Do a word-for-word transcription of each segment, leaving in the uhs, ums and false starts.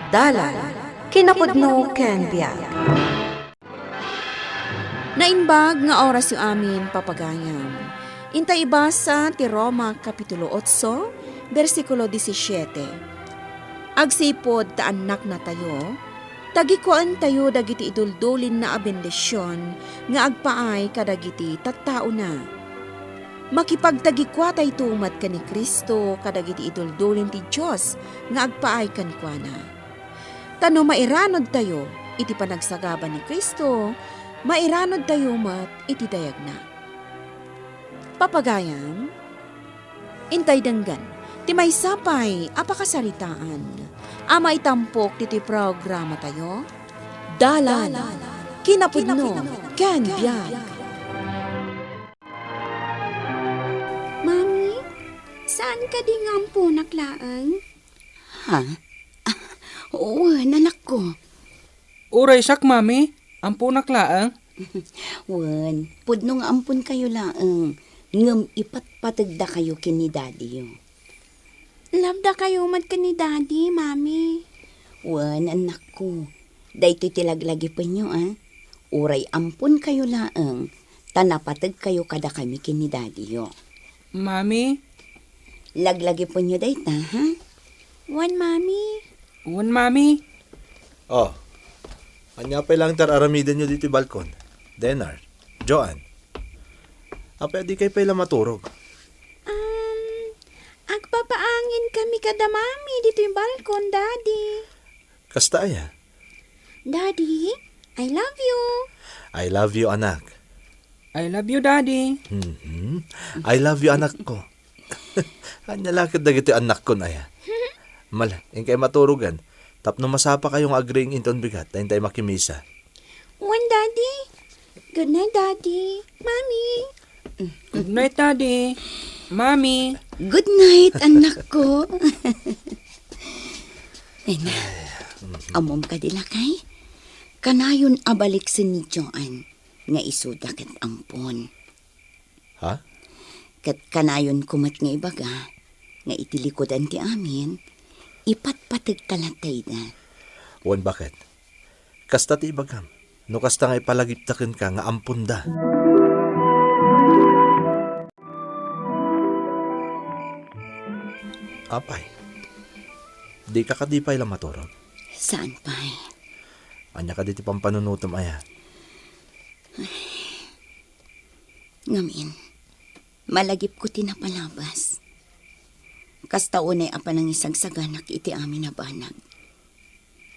Dalan, kinapudno ken biag. Naimbag nga orasyo amin, papagayam. Inta ibasa ti Roma Kapitulo otso, bersikulo disisiete. Agsipud ta annaknatayo, tagikuentayo dagiti iduldulinna a bendision nga agpaay kadagiti tattaona. Makipagtagikuatayto met ken ni Cristo kadagiti iduldulin ti Dios nga agpaay kenkuana. Ta no mairanudtayo iti panagsagaba ni Cristo, mairanudtayo met iti dayagna. Papagayam, intay denggen ti maysa pay a pakasaritaan a maitampok ditoy programatayo, Dalan, Kinapudno, ken Biag. Mami, saan kadi nga amponak laeng? Ha? Ah, wen, anakko. Uray siak, Mami. Amponak laeng. Wen, pudno nga amponkayo laeng, ngem ipatpategdakayo ken ni Daddyyo. Love-dakayo met ken ni Daddy, Mami. Wen, annakko. Daytoy ti laglagipenyo, a. Uray amponkayo laeng, ta napategkayo kadakami ken ni Daddyyo. Mami? Laglagipenyo dayta, ha? Wen, Mami. Wen, Mami. Oh, ania pay laeng ti ar-aramidenyo ditoy balkon? Denar, Joan, apay a dikay pay la maturog? Um, agpapaangin kami kada Mami ditoy balkon, Daddy. Kasta aya? Daddy, I love you. I love you, anak. I love you, Daddy. Mhm. I love you, anakko. Ania la ket dagiti annakkon aya? Mala, inkay maturogen. Tapno masapakayo nga agriing inton bigat, ta intay makimisa. Wen, Daddy. Good night, Daddy. Mami. Good night, Daddy. Mami. Good night, annakko. Ena, ammom kadi, lakay? Kanayon a baliksen ni Joan nga isuda ket ampon. Ha? Ket kanayonko met nga ibaga nga iti likudan ti amin, ipatpategka latta ida. Wen, baket? Kasta ti ibagam, no kasta nga ipalagipda kenka nga amponda. Apay, dika kadi pay la maturog? Saan pay. Ania kadi ti pampanunotem aya? Ngamin, malagipko ti napalabas. Kasta unay a panangisagsaganak iti amin a banag.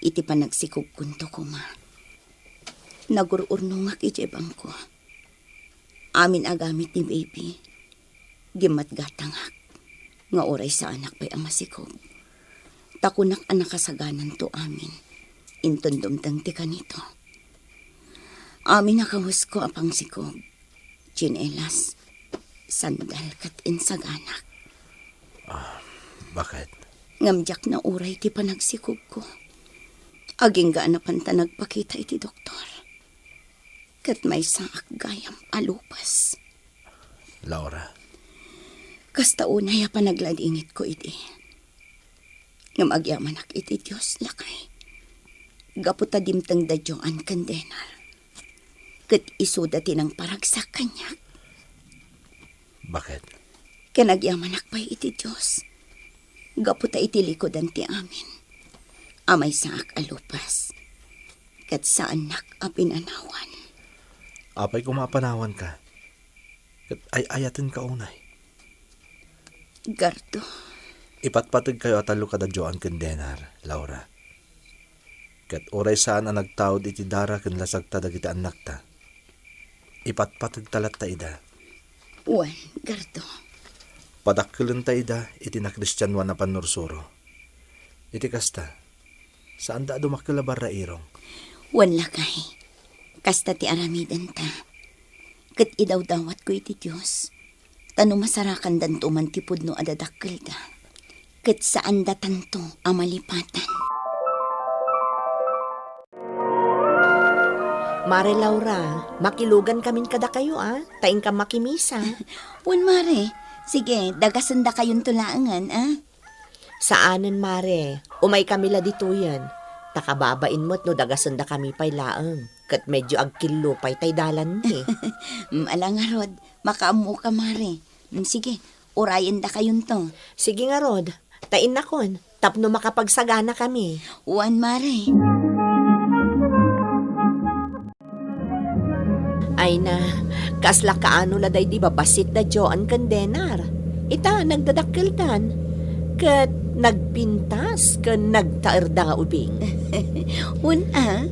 Iti panagsikogkonto koma. Nagur-urnongak idiay bangko. Amin a gamit ni baby, gimmatgatangak nga uray saanak pay a masikog. Ta kunak a nakasagananto amin inton dumteng ti kanito. Amin a kawesko a pangsikog, tsinelas, sandal ket insaganak. Ah, baket? Ngem diak nauray ti panagsikogko. Agingga a napan ta nagpakita iti doktor. Ket maysaak gayam a lupes. Laura. Kasta unay a panagladingitko idi. Ngem agyamanak iti Dios, lakay. Gapu ta dimtengda Joan ken Denar. Ket isuda ti nangparagsak kaniak. Baket? Ken agyamanak pay iti Dios. Gapu ta iti likudan ti amin. A maysaak a lupes. Ket saannak a pinanawan. Apay koma a panawanka? Ket ay-ayatenka unay. Gardo. Ipatpategkayo a tallo kada Joan ken Denar, Laura. Ket uray saan a nagtaud iti dara ken lasagta dagiti annakta, ipatpategta latta ida. Wen, Gardo. Padakkelenta ida iti nakristianoan a pannursuro. Iti kasta, saanda a dumakkel a barrairong. Wen, lakay. Kasta ti aramidenta. Ket idawdawatko iti Dios, ta no masarakandanto man ti pudno a dadakkelda, ket saandatanto a malipatan. Mare Laura, makilugan kamin kadakayo, a, ta inka makimisa. Wen, Mare. Sige, dagasendakayonto laengen, a. Saanen, Mare. Umaykami la ditoyen. Ta kababain met no dagasendakami pay laeng, ket medyo agkillo pay tay dalanmi. Mm, ala ngarud, makaammoka, Mare. Mm, sige, urayendakayonto. Sige ngarud, ta innakon, tapno makapagsaganakami. Wen, Mare. Ay na, kasla kaano la daydi babassit da Joan ken Denar. Ita, nagdadakkeldan, ket nagpintas ken nagtaerda nga ubing. Wen a?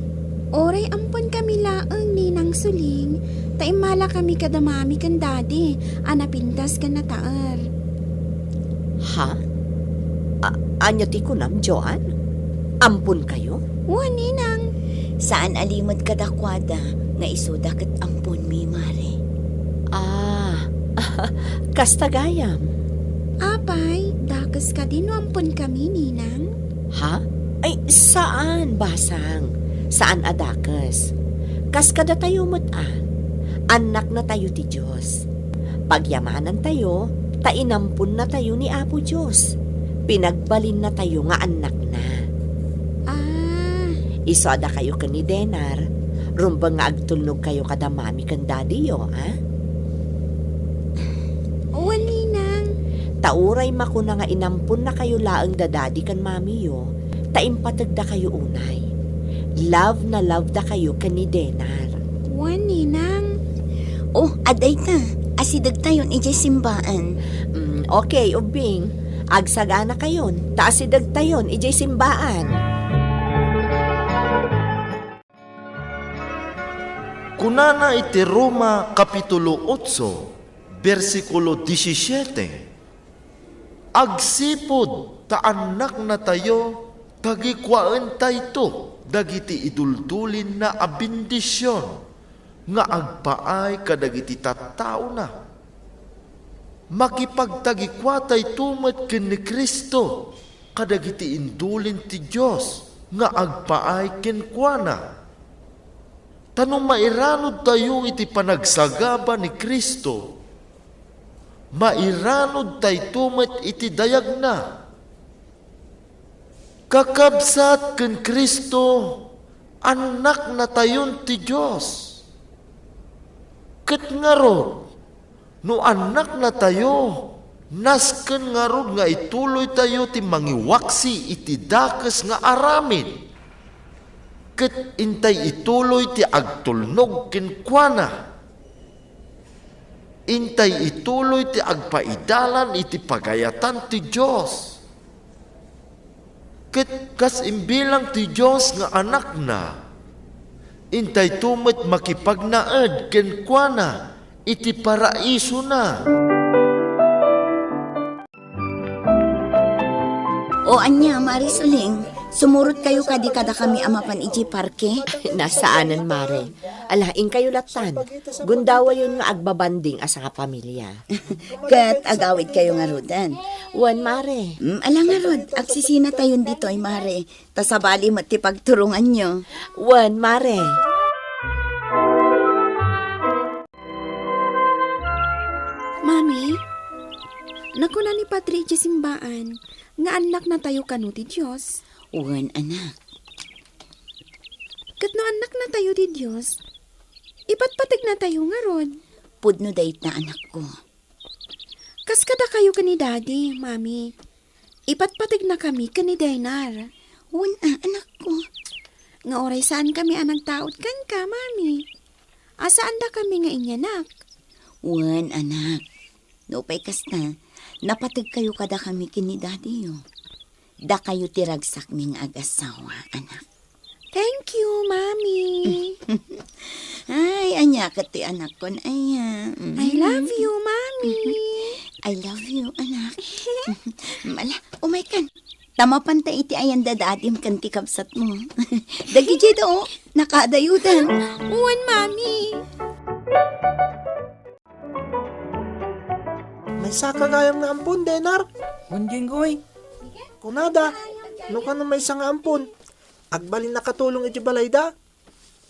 Uray amponkami laeng, Ninang Suling, ta immalakami kada Mami ken Daddy a napintas ken nataer. Ha? A-, ania ti kunam, Joan? Amponkayo? Wen, Ninang. Saan a limed kadakuada nga isuda ket amponmi, Mare. Ah, kasta gayam. Apay, dakes kadi no amponkami, Ninang? Ha? Ay, saan, basang. Saan a dakes. Kas kadatayo met a, annaknatayo ti Dios. Pagyamanantayo, ta inamponnatayo ni Apo Dios. Pinagbalinnatayo nga annakna. Ah. Isu a dakayo ken ni Denar, rumbeng nga agtulnogkayo kada Mami ken Daddy-yo, a? Wen, Ninang. Ta uray makuna nga inamponnakayo laeng da Daddy ken Mami-yo, ta impategdakayo unay. Love na love dakayo ken ni Denar. Wen, Ninang. Oh, adda ita. Asidegtayon idiay simbaan. Mm, okay, ubbing. Agsaganakayon, ta asidegtayon idiay simbaan. Kunana iti Roma, Kapitulo otso, bersikulo disisiete, Agsipud ta annaknatayo, tagikuaentayto dagiti iduldulinna a bendision nga agpaay kadagiti tattaona. Makipagtagikuatayto met ken ni Cristo kadagiti indulin ti Dios nga agpaay kenkuana. Ta no mairanudtayo iti panagsagaba ni Cristo, mairanudtayto met iti dayagna. Kakabsat ken Cristo, annaknatayon ti Dios. Ket ngarud, no annaknatayo, nasken ngarud nga ituloytayo ti mangiwaksi iti dakes nga aramid, ket intay ituloy ti agtulnog kenkuana. Intay ituloy ti agpaidalan iti pagayatan ti Dios. Ket kas imbilang ti Dios nga anakna, intayto met makipagnaed kenkuana iti paraisona. O ania, Mare Suling, sumurotkayo kadi kadakami a mapan idiay parke? Nasaanen, Mare. Ala, inkayo lattan. Gundawayon nga agbabanding a sangapamilya. Ket agawidkayo ngaruden. Wen, Mare. Mm, ala ngarud, agsisinatayon ditoy, Mare. Ta sabali met ti pagturonganyo. Wen, Mare. Mami, nakuna ni Padre idiay simbaan nga annaknatayo kano ti Dios. Wen, anak. Ket no annaknatayo ti Dios, ipatpategnatayo ngarud. Pudno dayta, anakko. Kas kadakayo ken ni Daddy, Mami, ipatpategnakami ken ni Denar. Wen a, anakko. Nga uray saankami a nagtaud kenka, Mami. A saandakami nga inyanak. Wen, anak. Nupay kasta, napategkayo kadakami ken ni Daddy-yo. Dakayo ti ragsakmi nga agasawa, anak. Thank you, Mami. Ay, ania ket ti anakkon aya? Mm. I love you, Mami. I love you, anak. Ala, umaykan. Ta mapanta iti ayan da Dadim ken ti kabsatmo. Dagiti do, nakadayodan. Wen, Mami. Maysaka gayam nga ampon, Denar? Wen, Jinggoy. Kunada, no kano maysa nga ampon, agbalin a katulong iti balayda.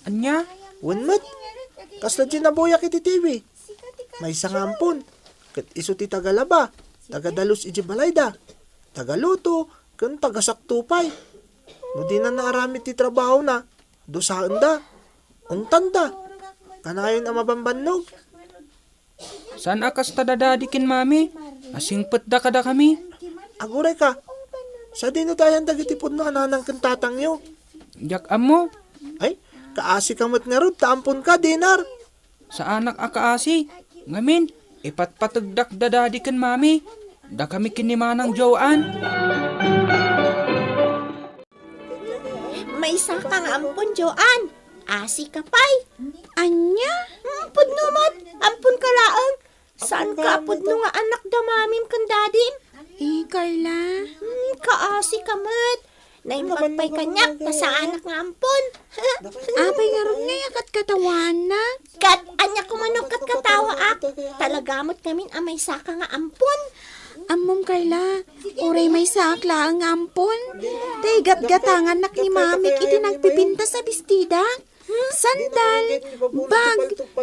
Ania? Wen met. Kasla di nabuyak iti T V. Maysa nga ampon. Ket isu ti tagalaba, tagadalus iti balayda, tagaluto, ken tagasakto pay. No dina naaramid ti trabahona, dusaenda, ungtanda, kanayon a mabambannog. Saan a kasta da Daddy ken Mami? Asingpetda kadakami. Agurayka, sadino ti ayan dagiti pudno a nanang ken tatangyo? Diak ammo. Ay, kaasika met ngarud ta amponka, Dinar. Saanak a kaasi. Ngamin, ipatpategdak da Daddy ken Mami. Dakami ken ni Manang Joan. Maysaka nga ampon, Joan. Asika pay. Ania? Hmm, pudno met. Amponka laeng. Saanka a pudno nga anak da mamim ken dadim? Eh, Carla. Hmm, kaasika met. Naimbag pay kaniak ta saanak nga ampon. Apay ngarud ngay a katkatawaannak? Ket ania koma no katkatawaak? Talaga met ngamin a maysaka nga ampon. Ammom, Carla, uray maysaak laeng nga ampon. Ta igatgatangannak ni Mamik iti nagpipintas a bestidak. Sandal, bag,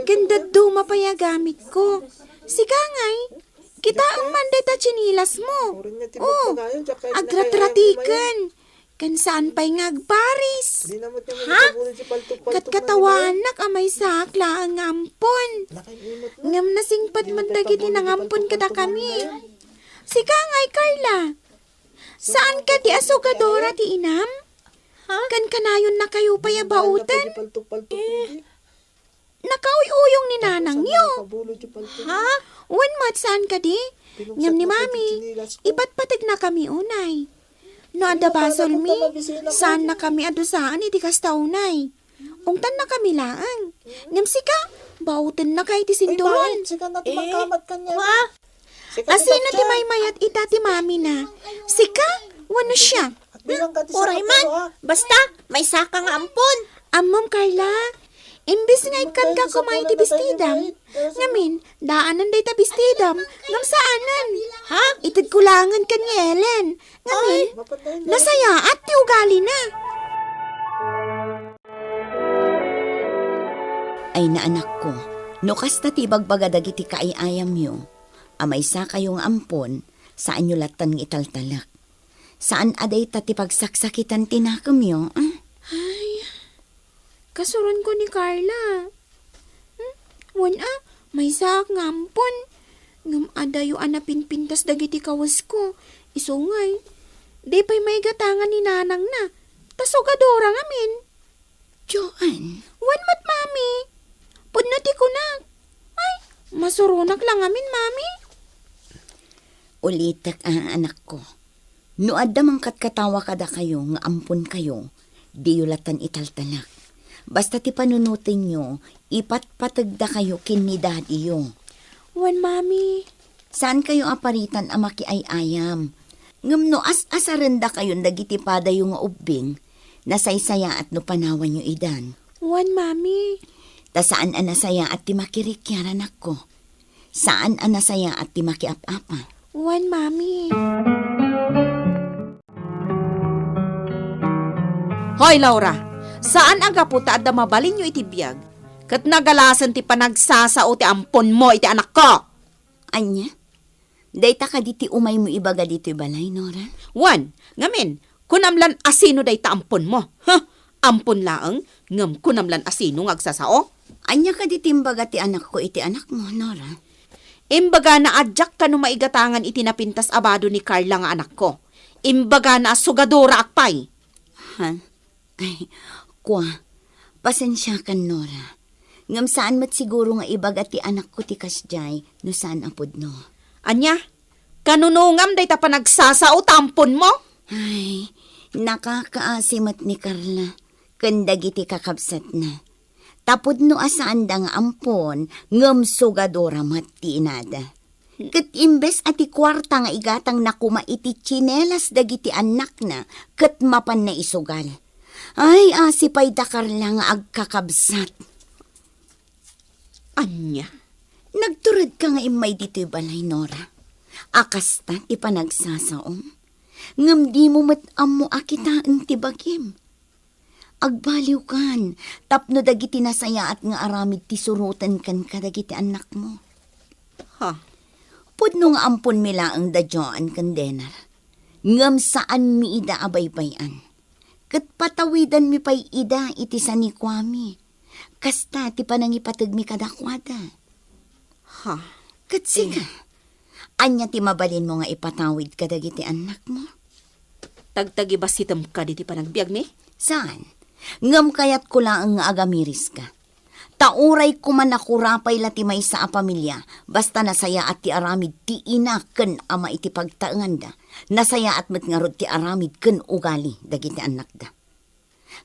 ken dadduma pay a gamitko. Sika ngay, kitaem man dayta tsinilasmo. Oh, agratratiken. Ken saan pay nga agparis. Ha? Katkatawaannak a maysaak laeng nga ampon. Ngem nasingpet met dagiti nangampon kadakami. Sika ngay, Carla. Saan kadi a sugadora ti inam? Ha? Kan kanayonnakayo pay a baoten? Eh, nakauyuyong ni nanangyo. Ha? Wen met, saan kadi? Ngem ni Mami, ipatpategnakami unay. No adda basolmi, saannakami a dusaan iti kasta unay. Ungtannakami laeng. Ngem sika, baotennaka iti sinturon. Ay, sika na ti mangkamat kaniak. Kua? Asino ti maymayat ita ti mamina? Sika wenno siak? Uray man, basta, maysaka nga ampon. Ammom, Carla, imbes nga ikkanka koma iti bestidam, ngamin, daanen dayta bestidam, ngem saanen. Ha? Itedko laengen ken ni Ellen. Ngamin, nasayaat ti ugalina. Ay, naanakko, no kasta ti ibagbaga dagiti kaay-ayamyo, a maysakayo nga ampon, saanyo lattan nga italtalek. Saan a dayta ti pagsaksakitan ti nakemyo, ah? Ay, kasuronko ni Carla. Hmm? Wen a, maysaak nga ampon. Ngem adayo a napinpintas dagiti kawesko. Isu ngay, di pay maigatangan ni nanangna. Ta sugadora ngamin. Joan. Wen met, Mami. Pudno ti kunak. Ay, masuronak la ngamin, Mami. Ulitek, a, anakko. No adda mangkatkatawa kadakayo nga amponkayo, diyo lattan italtalek. Basta ti panunotenyo, ipatpategdakayo ken ni dadiyo. Wen, Mami. Saankayo a paritan a makiay-ayam. Ngem no as-asarendakayon dagiti padayo nga ubbing, nasaysayaat no panawanyo idan. Wen, Mami. Ta saan a nasayaat ti makirikiar, anakko. Saan a nasayaat ti makiap-apa. Wen, Mami. Hoy, Laura! Saan a gapu ta adda mabalinyo iti biag, ket nagalasen ti panagsasao ti amponmo iti anakko! Ania? Dayta kadi ti umaymo ibaga ditoy balay, Nora? Wen, ngamin, kunam lan asino dayta amponmo? Huh? Ampon laeng, ngem kunam lan asino nga agsasao? Ania kadi ti imbaga ti anakko iti anakmo, Nora? Imbagana a diak kano maigatangan iti napintas a bado ni Carla nga anakko. Imbagana a sugadoraak pay. Ha? Ay, kua, pasensiakan, Nora. Ngem saan met siguro nga ibaga ti anakko ti kasdiay no saan a pudno. Ania? Kanunongam dayta panagsasao ta amponmo? Ay, nakakaasi met ni Carla ken dagiti kakabsatna. Ta pudno a saanda nga ampon, ngem sugadora met ti inada. Ket imbes a ti kuarta nga igatangna koma iti tsinelas dagiti annakna ket mapanna isugal. Ay, asi pay da Carla nga agkakabsat. Ania? Nagturedka nga immay ditoy balay, Nora. A kasta ti panagsasaom. Ngem dimo met ammo a kitaen ti bagim. Agbaliwkan, tapno dagiti nasayaat nga aramid ti suroten kenka dagiti annakmo. Ha? Pudno nga amponmi laeng da Joan ken Denar. Ngem saanmi ida a baybay-an. ket patawidanmi pay ida iti sanikuami. Kasta ti panangipategmi kadakuada. Ha? Ket sika, ania ti mabalinmo nga ipatawid kadagiti annakmo? Tagtagibassitem kadi ti panagbiagmi? Saan? Ngem kayatko laeng nga agamiriska. Ta uray koma nakurapay la ti maysa a pamilia, basta nasayaat ti aramid ti ina ken ama iti pagtaenganda, nasayaat met ngarud ti aramid ken ugali dagiti annakda.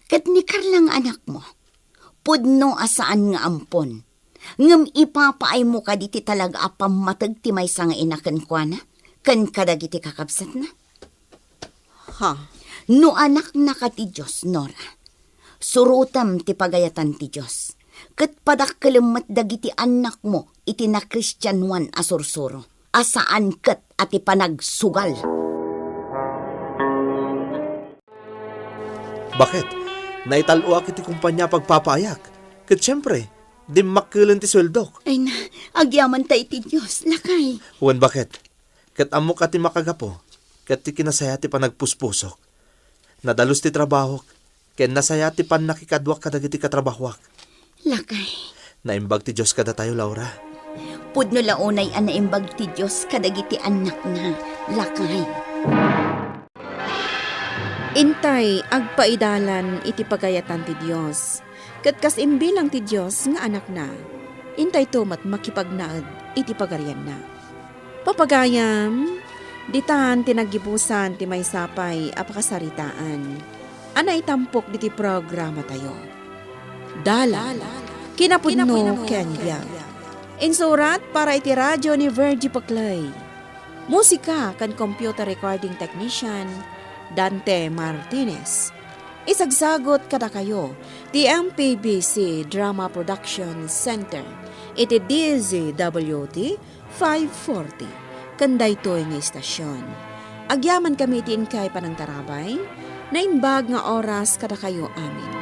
Ket ni Carla nga anakmo, pudno a saan nga ampon, ngem ipapaaymo kadi ti talaga a pammateg ti maysa nga ina kenkuana ken kadagiti kakabsatna? Ha? No anaknaka ti Dios, Nora, surotem ti pagayatan ti Dios, ket padakkelem met dagiti annakmo iti nakristianoan a sursuro, a saan ket a ti panagsugal. Baket, naital-oak iti kumpania a pagpapaayak. Ket siempre, dimmakkel ti sueldok. Ay na, agyaman ta iti Dios, lakay. Wen baket, ket ammok a ti makagapu, ket ti kinasaya ti panagpuspusok. Nadalus ti trabahok, ken nasaya ti pannakikaduak kadagiti katrabahoak. Lakay. Naimbag ti Dios kadatayo, Laura. Pudno la unay a naimbag ti Dios kadagiti annakna, lakay. Intay agpaidalan iti pagayatan ti Dios, ket kas imbilang ti Dios nga anakna, intayto met makipagnaed iti pagarianna. Papagayam, ditan ti naggibusan ti maysa pay a pakasaritaan a naitampok diti programatayo. Dalan, kinapudno ken biag. Insurat para iti radyo ni Virgie Paclay. Musika ken computer recording technician, Dante Martinez. Isagsagot kadakayo ti M P B C Drama Production Center iti D Z W T five forty, ken daytoy nga istasion. Agyamankami iti inkay panangtarabay, naimbag nga oras kadakayo amin.